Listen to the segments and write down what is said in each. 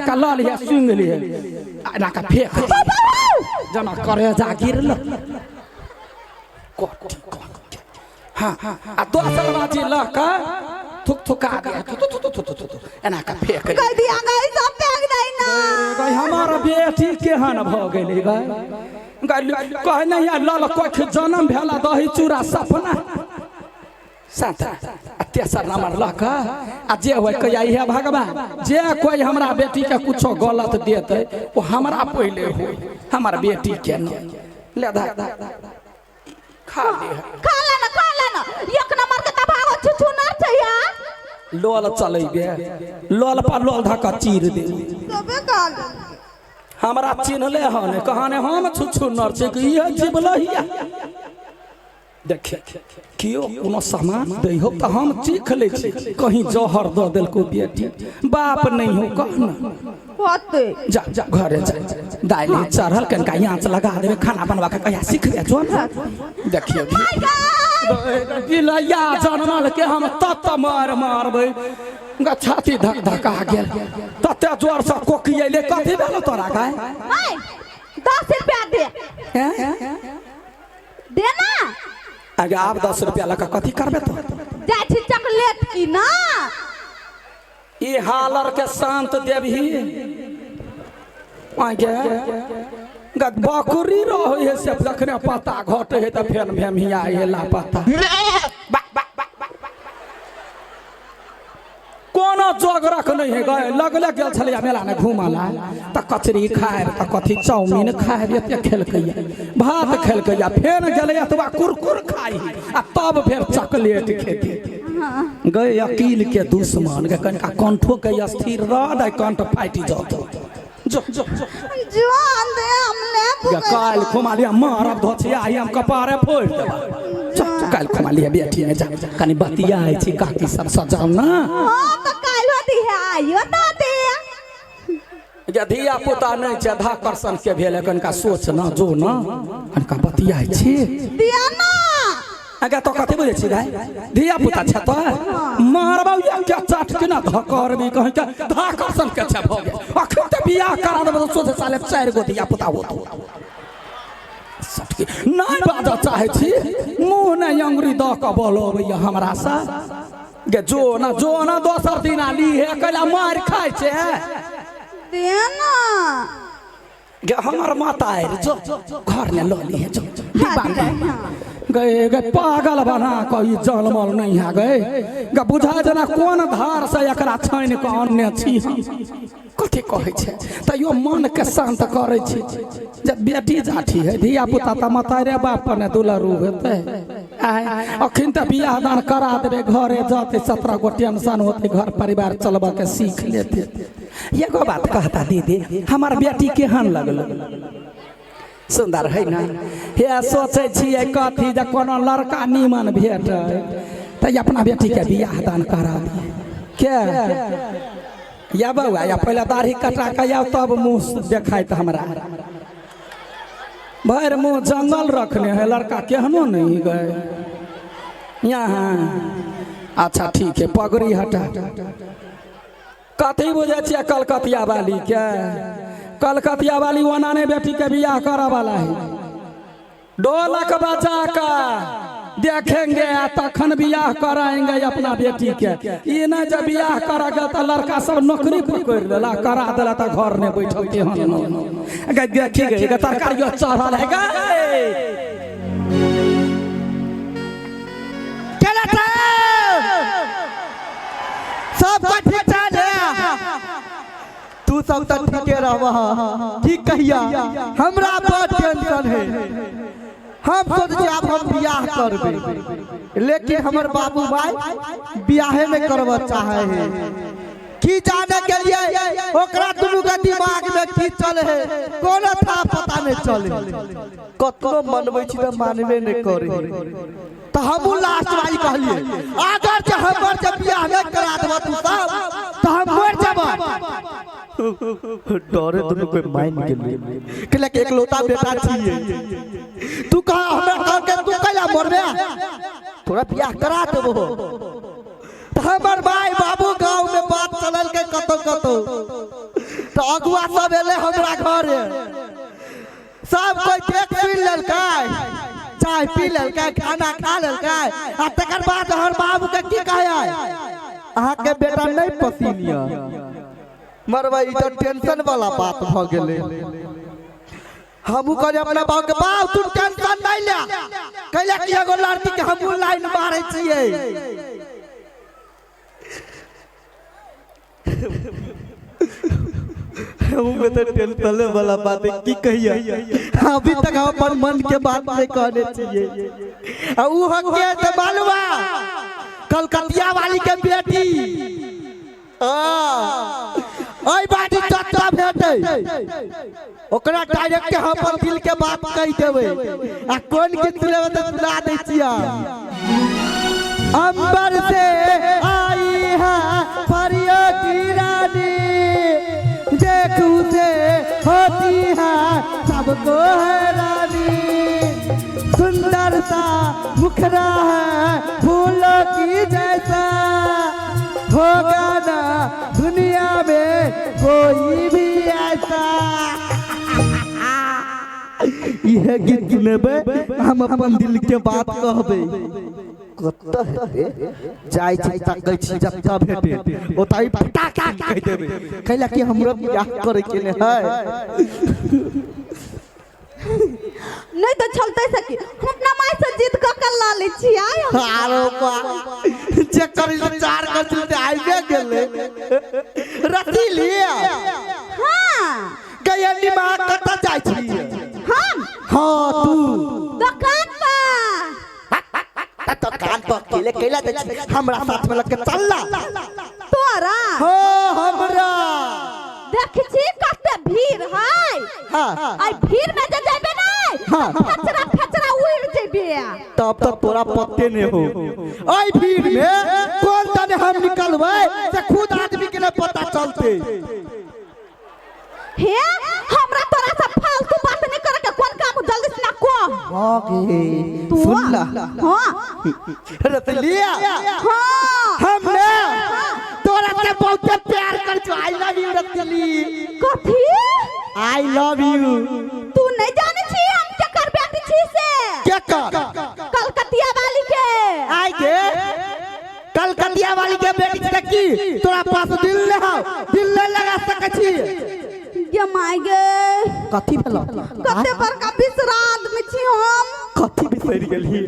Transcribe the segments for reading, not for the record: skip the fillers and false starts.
कऽ लऽ लिहे सुंघ लिहे आ एना कऽ फेंक दे जेना करेजा गिरल कथी कथी हाँ आ दोसर बाजी लऽ कऽ थुक थुका दे थु थु थु थु थु थु थु एना कऽ फेंक दे गई दिया गई सब फेंक दे ना गई हमर बेटी केहन भऽ गेलै गई गई कहे नहीं आ लल कोख जन्म भेला दही चूड़ा सपना सात आ तेसर नंबर लऽ कऽ आ जे होइ कहिया हे भगवान जे कोई हमरा बेटी के कुछो गलत देतै ओ हमरा पहिले होय हमर बेटी के नहि ले धा खा ले खा लेना खा लेना एक नंबर के तब भागो छुछुनर छै यार लोल चलेबे लोल पर लोल धऽ कऽ चीर दे तबे खा ले हमरा चिन्हले हन कहने हम छुछुनर छी कि इहे जिबलहिया देखिए केओ कोनो सामान दै हो तऽ हम चीख लै छी कहीं जहर दऽ देलको बेटी बाप नहि हो कह ना होते जा जा घरे जा दालि चढ़ल कनिका आँच लगा देबै खाना बनवा के कहिया सीख गया जो ने देखिए बिलैया जनमल के हम तत मार मारबै गा छाती धक धका गेल तते जोर से कोकियले कथी भेल तोरा गाय हाय 10 रुपया दे। हैं? दे ना। आगे आब 10 रुपया लऽ कऽ कथी करबै तो? जाइ छी चॉकलेट की ना। ई हालर के शांत देबही आगे ग बकरी रहै है से जखने पत्ता घटे है तऽ फेर भेमिया है लापता। कोनो जोगरक नहि है गए। लगले गेल छलैया मेलामे घूमऽ ला तऽ कचरी खायब तऽ कथी चाउमीन खायब, एते खेलकैया, भात खेलकैया, फेर गेलै एतबा कुरकुर खाइ आ तब फेर चॉकलेट खेतै। गए अकील के दुश्मन गे, कनिका कंठो के स्थिर रह दे, कंठ फाटि जतौ। जो जो जो। जुआन दे हम ले। गे काल्हि खुमा लिया, मारब धोछिया हम कपारे फोड़ि देबा। चल काल्हि खुमा लिया बेटी ने, जा कनि बतिया छी काकी सब सजाउ ना। हाँ तो काल्हि होती है आइयो तो दे। जे धिया पुता नहि छै धाकर्षण के भेल, कनिका सोच न जो न कनिका बतिया छी। दिया ना। अगे तो कथी बुझै छी गाय? धिया पुता छै तो मारबौ या क्या चाट के ना धकरबी कहीं के धाकर्षण के छै भऽ गेल। अखन तऽ बियाह करा देबै तऽ सोचे साले चारि गो धिया पुता होतो। सटके नहि बाजऽ चाहै छी, मुँह नहि अंगुरी दऽ कऽ बोलबैया हमरा सँ। गे जो ना जो ना, दोसर दिन आ ली हे कैला मारि खाइ छै। दे ना। गे हमर माता आयल, जो घर ने लऽ ली हे, जो डिब्बा में। गए गए पागल बना कऽ ई जनमल नहीं है। गए गे बुझा जेना कोन धार से एकरा छानि कऽ अनने छी हम। कथी कहै छै तैयो मनके शान्त करै छी जे बेटी जाठी है, धिया पुता तऽ मतारे बाप पर ने दुलरू हेतै। आय अखन तऽ बियाह दान करा देबै, घरे जतै, 17 गो टेंशन होतै, घर परिवार चलबऽ के सीख लेतै। एगो बात कहता दीदी, हमर बेटी केहन लगल? सुन्दर है ना? हे सोचै छियै कथी जे कोनो लड़का नीमन भेटै तऽ अपना बेटीके बियाह दान करा दियै। के या बौआ, या पहिले दाढ़ी कटा कऽ आउ तब मुँह देखाइत। हमरा भरि मुँह जंगल रखने है, लड़का केहनो नहीं गए यहाँ। अच्छा ठीक है, पगड़ी हटा। कथी बुझै छियै कलकतिया वाली के? कलकतिया वाली ओना नहि बेटी के बियाह करऽ वाला है। ढोलक बजा के देखेंगे आ तखन बियाह कराएंगे अपना बेटी के। ई नहि जे बियाह करऽ गेल तऽ लड़का सब नौकरी पकड़ि लेला, करा देला तऽ घर नहि बैठल तेहन गे। देखी गे गे तरकारियो चढ़ल है गे। चलत सब तो ठीक छै ने? तू सब तो ठीके रहबह। की कहिया, हमरा बड़ टेंशन है। हम सोच छी आब हम बियाह करबै, लेकिन हमर बाबू माय बियाहे नहीं करबऽ चाहे है। की जाने के लिए ओकरा दुनू के दिमाग में की चले है, कोनो था पता नहीं चले। कतनो मनबै छी तऽ मानबे नहीं करे। तऽ हमहूँ लास्ट वाली कहलिए, अगर जे हमर जे बियाह नहीं करा देबऽ तू सब तऽ हम मर जेबै। डरे दुनू कोई मान गेलै, कहलक एकलौता बेटा छियै तू, कहा हमरा कहलकै तू कैला मरबे, तोरा बियाह करा देबो। तऽ हमर माय बाबू गाँव में बात चलल के कतौ कतौ तऽ अगुआ सब एलै हमरा घरे, सब कोइ देख सुनि लेलकै, चाय पी लेलकै, खाना खा लेलकै, आ तकर बाद हमर बाबू के की कहै, अहाँके बेटा नहि पसीन यऽ। मरबै, ई तऽ टेंशन वाला बात भऽ गेलै। हमहूँ कहलियै अपना बाबू के, बाबू तू टेंशन नहि ले, कैला कि एगो लड़की के हमहूँ लाइन मारै छियै। हमहूँ तऽ टेंशने वाला बात है, की कहिए, अभी तक हम अपन मन के बात नहीं कहने छियै। आ ऊ हके तऽ मालूम बा, कलकतिया वाली के बेटी। एहि बाटी चच्चा भेटै, ओकरा डायरेक्ट हम अपन दिल के बात कहि देबै। आ कोन गीत सुनेबै तऽ सुना दै छियै। अंबर से आई है परियों की रानी, देखू से होती है सबको हैरानी, सुंदर सा मुखरा है फूलों की जैसा, होगा ना दुनिया में कोई भी ऐसा। इहे गीत सुनेबै, हम अपन दिल के बात कहबै। कतऽ हेतै जाइ छी, तकै छी, जतऽ भेटे ओतहि फटाक कहि देबै, कैला कि हमरो बियाह करे के ने है। नहीं तो चलते सकी, हम अपना माय से जिद क के ला लै छियै। आरो बा जे करी से चार कर चलते आइबे गेलै। रतीली। हां। गई निमा, कतऽ जाइ छी? हम? हाँ, तू। दुकान पर। दुकान पर अकेले कैला जाइ छी? हमरा साथ में लग के चल ना। तोरा? हो, हमरा। देख छी कते भीड़ है। हाँ। आई भीड़ में जे जेबे नै, हाँ। फचरा फचरा उड़ जेबे। तब तक तोरा पत्ते नहीं हो, आई भीड़ में कौन तने हम निकलबै से खुद आदमी के नहीं पता चलते। हे, हमरा तोरा से फालतू बात नहीं करे के कोन काम, जल्दी से ना को। ओके। तू। सुन ला। हां। रतलिया। हां। हमने तोरा से बहुत प्यार कर छु। I love you Ratli. कथी? I love you. तू नहीं जाने छी हम केकर बेटी छी से। के कर? कलकतिया वाली के। आई के कलकतिया वाली के बेटी छै की तोरा पास दिल नहीं हो, दिल नहीं लगा सकै छी? गे my गे। कथी भेलो? कते बड़का बिसरा आदमी छी हम। कथी बिसरि गेलही?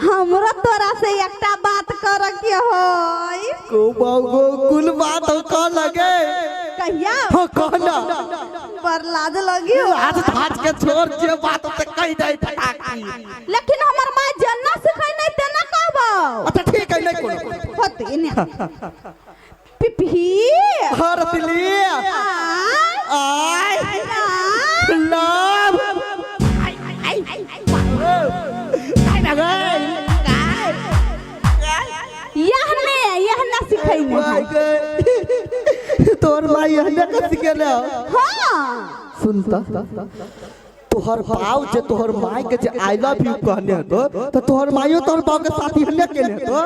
हमरा तोरा से एकटा बात करे के होय। को बाबू, कुल बात हो कह लगे। कहिया? हाँ, कहना। बड़ लाज लगी हो। आज धाज के छोड़, जे बात होते कहि दे फटाकी। लेकिन हमर माय जेना सिखै नहीं तेना कहबो। अच्छा ठीक है, नहीं कोनो। होते ने पिपही। हाँ रतिली। आय। I I. Love. यह ने यह ना सिखै ने है। तोर माई हने के सिखेले? हाँ। सुनता, तोहर बाप जे तोहर माई के जे I love you कहने हतो, तो तोहर माइयो तोहर बाप के साथी हने केने हतो।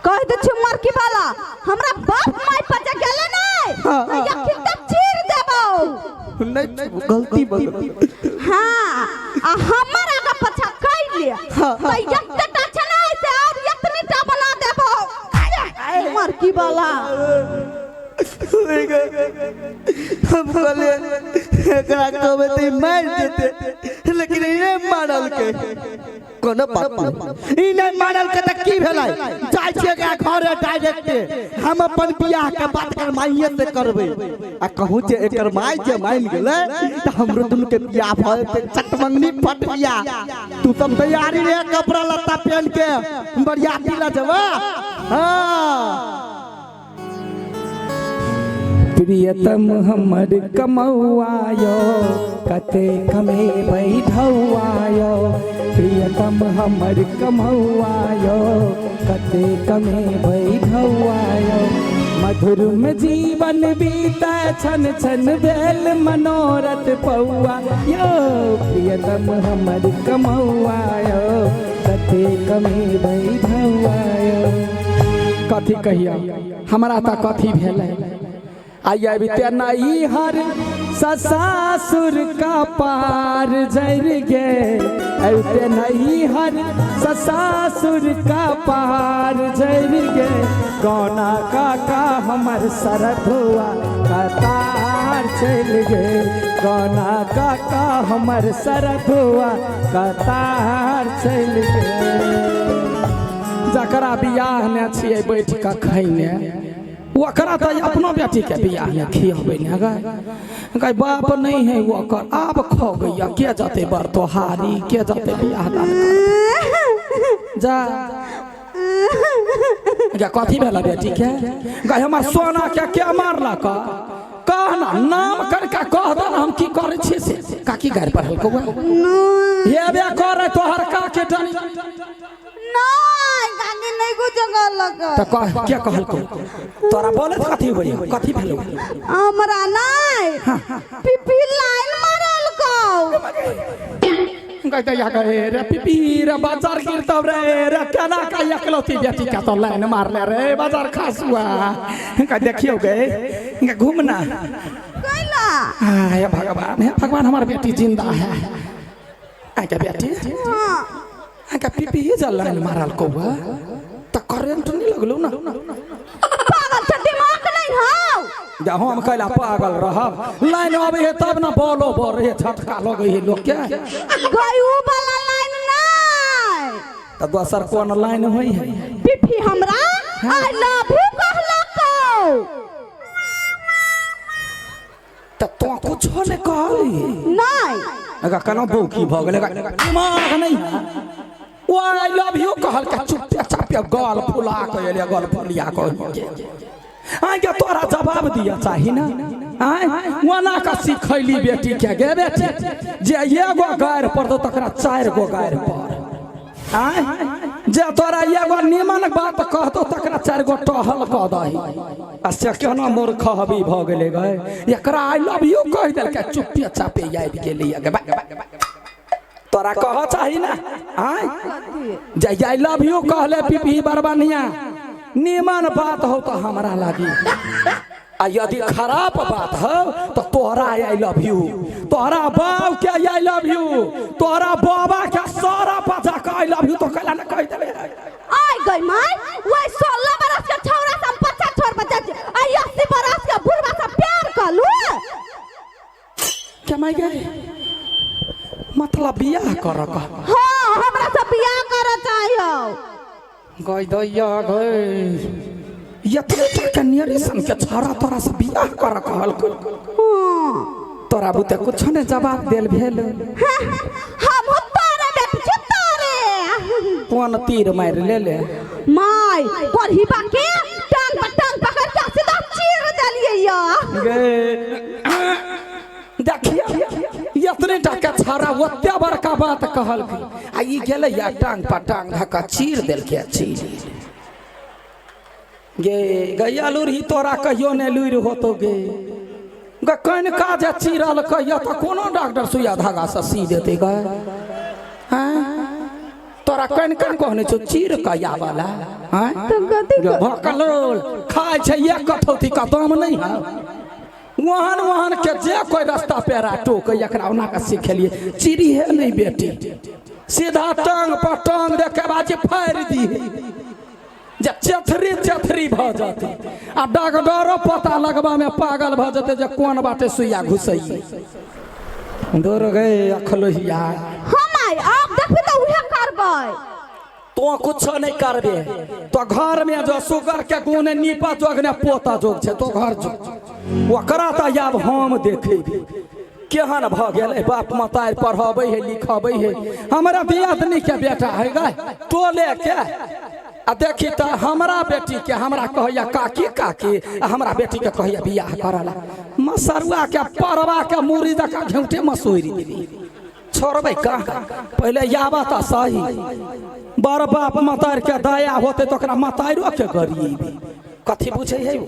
कह दे छु मरकी वाला, हमरा बाप माय पर जे गेले नै हाँ। तो यखिन तक चीर देबौ। नहीं, गलती बन। हाँ, आ हमर आगा पछा कइ ले हाँ। तो एकटा छलै से और एतनी टा बना देबौ मरकी वाला। हम कहले एकरा कहबै तऽ ई मारि जेतै, लेकिन ई नहि मारलकै। कोनो बात नहि, ई नहि मारलकै तऽ की भेलै? जाइ छियै एकरा घरे डायरेक्ट, हम अपन बियाह के बात एकर माइये से करबै। आ कहूँ जे एकर माय जे मानि गेलै तऽ हमरो दुनू के बियाह भऽ जेतै, चटमंगनी फट बियाह। तू सब तैयारी रे, कपड़ा लत्ता पहन के बरियाती लऽ जेबा। हाँ। प्रियतम हमर कमौआयो, कते कमेबै ढौआयो। प्रियतम हमर कमौआयो, कते कमेबै ढौआयो। मधुर में जीवन बीता, छन छन भेल मनोरथ पौआ यो। प्रियतम हमर कमौआयो, कते कमेबै ढौआयो। कथी कहिया, हमरा तऽ कथी भेलै? आई अबिते नहीं हर ससासुर का पार जर गे, अबिते नहीं हर ससासुर का पार जर गे, गौना काका हमर सरधुआ कतार चल गे, गौना काका हमर सरधुआ कतार चल गे। जकरा बियाह ने छियै बैठ कऽ खैने, ओकरा तऽ अपनो बेटीके बियाह ने खियाबै ने गए, गए बाप नहीं है ओकर, आब खो गैया के जते बर तोहारी, के जते बियाह दान जा जा। कथी भेल बेटी के गए? हमर सोना के के मारलक? कह ना, नाम करके कह दे ना, हम की करै छियै से। काकी गारि पढ़लकौ? हेबे करै तोहर काके डनी। नहीं काकी नहीं कुछ कहलक। तऽ कह, के कहलकौ तोरा? बोलत कथी होइया, कथी भेलौ? हमरा नहीं पिपी लाइन मारलकौ। गए दैया गए रे पिपी रे, बाजार गिरतब रे रे, केना का एकलौती बेटी के तो लाइन मारले रे बाजार खासुआ। गए देखियो गए, गए घूमना। कैला? हे भगवान, हे भगवान, हमार बेटी जिंदा है। आके बेटी। हाँ। आके पिपी जल लाइन मारल कौआ तऽ करेंट नहीं लगलो ना? पागल छ, दिमाग नहीं हौ? जा, हम कैला पागल रहब? लाइन आबै है तब ना बॉलो बर है, झटका लगै है लोग के। गई उ वाला लाइन नहीं। तऽ दोसर कोन लाइन होइ है? पिपी हमरा I love you कहलकौ। तऽ तो कुछो नहि कहली? नहीं। अगर केना बौकी भऽ गेलै, दिमाग नहीं है? ओ I love you कहल के चुपे चापे गल फुला के एलै, गल फुलिया के आइ के तोरा जवाब दिया चाही ना। आय ओना का सिखैली बेटी के, गे बेटी, जे एगो गारि पड़तौ तकरा 4 गो गारि पड़। आय जे तोरा एगो नीमन बात कहतौ तकरा 4 गो टहल कऽ दही। आ से केना मूर्ख हबी भऽ गेलै गए, एकरा I love you कहि देलकै, चुप्पे चापे आबि गेलै। गे तोरा कह चाही ना। आय जे I love you कहले पिपी बरबनिया, नीमन बात हो तो हमरा लागी, आ यदि खराब बात हो तो तोहरा I love you, तोहरा बाप के I love you, तोहरा बाबा के सारा बजा के I love you तो कैला ने कहि देबे? आई गई माई, वही 16 बरस के छौरा से हम बच्चा छोड़ बच्चा आई 80 बरस के बुढ़वा से प्यार कर लू। क्या माई गए, मतलब बियाह कर? हाँ, हमरा से बियाह करे चाहिए। गई दैया गई, एतने टाके नियरेसन के छौड़ा तोरा से बियाह कर कहलको? हाँ। तोरा बुते कुछो ने जवाब देल भेल? हम तोरे बेटी छी तोरे। कोन तीर मारि ले ले? माय पढ़ीबा के टांग पर टांग पकड़ के सीधा चीर देलिए या। गे देखिया, एतने टाके छौड़ा ओते बड़का बात कहलकै आ ई गेलै या टांग पर टांग धक्का चीर देलकै। चीर गे गैया, लूरही तोरा कहियो ने लूरि होतो गे। गे कनिका जे चीरल कहियो तऽ कोनो डॉक्टर सुइया धागा से सी देतै गे। आँय तोरा कनिका कहने छौ चीर कऽ आबला? आँय। तो कथी? गे भकलोल, खाइ छै एक कठौती का दाम नहीं है। वहन वहन के जे कोई रास्ता पेरा टोक, एकरा ओना के सिखेलिए, चिड़ी है नहीं बेटी, सीधा टांग पर टांग दे के बाजी फाड़ि दी जे चेथरी चेथरी भऽ जेतै आ डॉक्टरो पता लगबा में पागल भऽ जेतै जे कोन बाटे सुइया घुसैये। दूर गए अखलोहिया। हम आई आब देखबी तऽ उहे करबै। तो कुछो नहीं करबे, तो घर में जो सुगर के गुण नीपा जोग ने पोता जोग छै, तो घर जो ओकरा तऽ आब हम देखेबे केहन भऽ गेलै। बाप मतारि पढ़बै है लिखबै है, हमरा दियादनी के बेटा है गए टोले के, आ देखी तऽ हमरा बेटी के हमरा कहैया काकी काकी, आ हमरा बेटी के कहैया बियाह करला। मसरुआ के परवा के मूड़ी दऽ कऽ घेंटे मसोरि देबी, छोड़बै कहाँ? पहिले आबऽ तऽ सही। बड़ बाप मतारि के दया होतै तऽ ओकरा मतारियो के गरीबी कथी बुझै है ओ?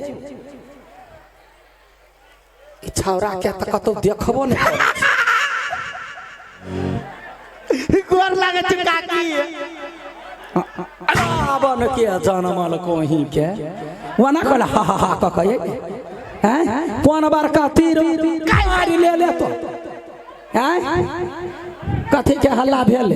ई छौड़ा के तऽ कतौ देखबो नहि करै छै। गोर लागै छै काकी। रावण के जनमल कोही के ओना कहला हा हा हा कऽ कऽ। हैं कोन बड़का तीर मारि ले ले तो हैं कथी के हल्ला भेल?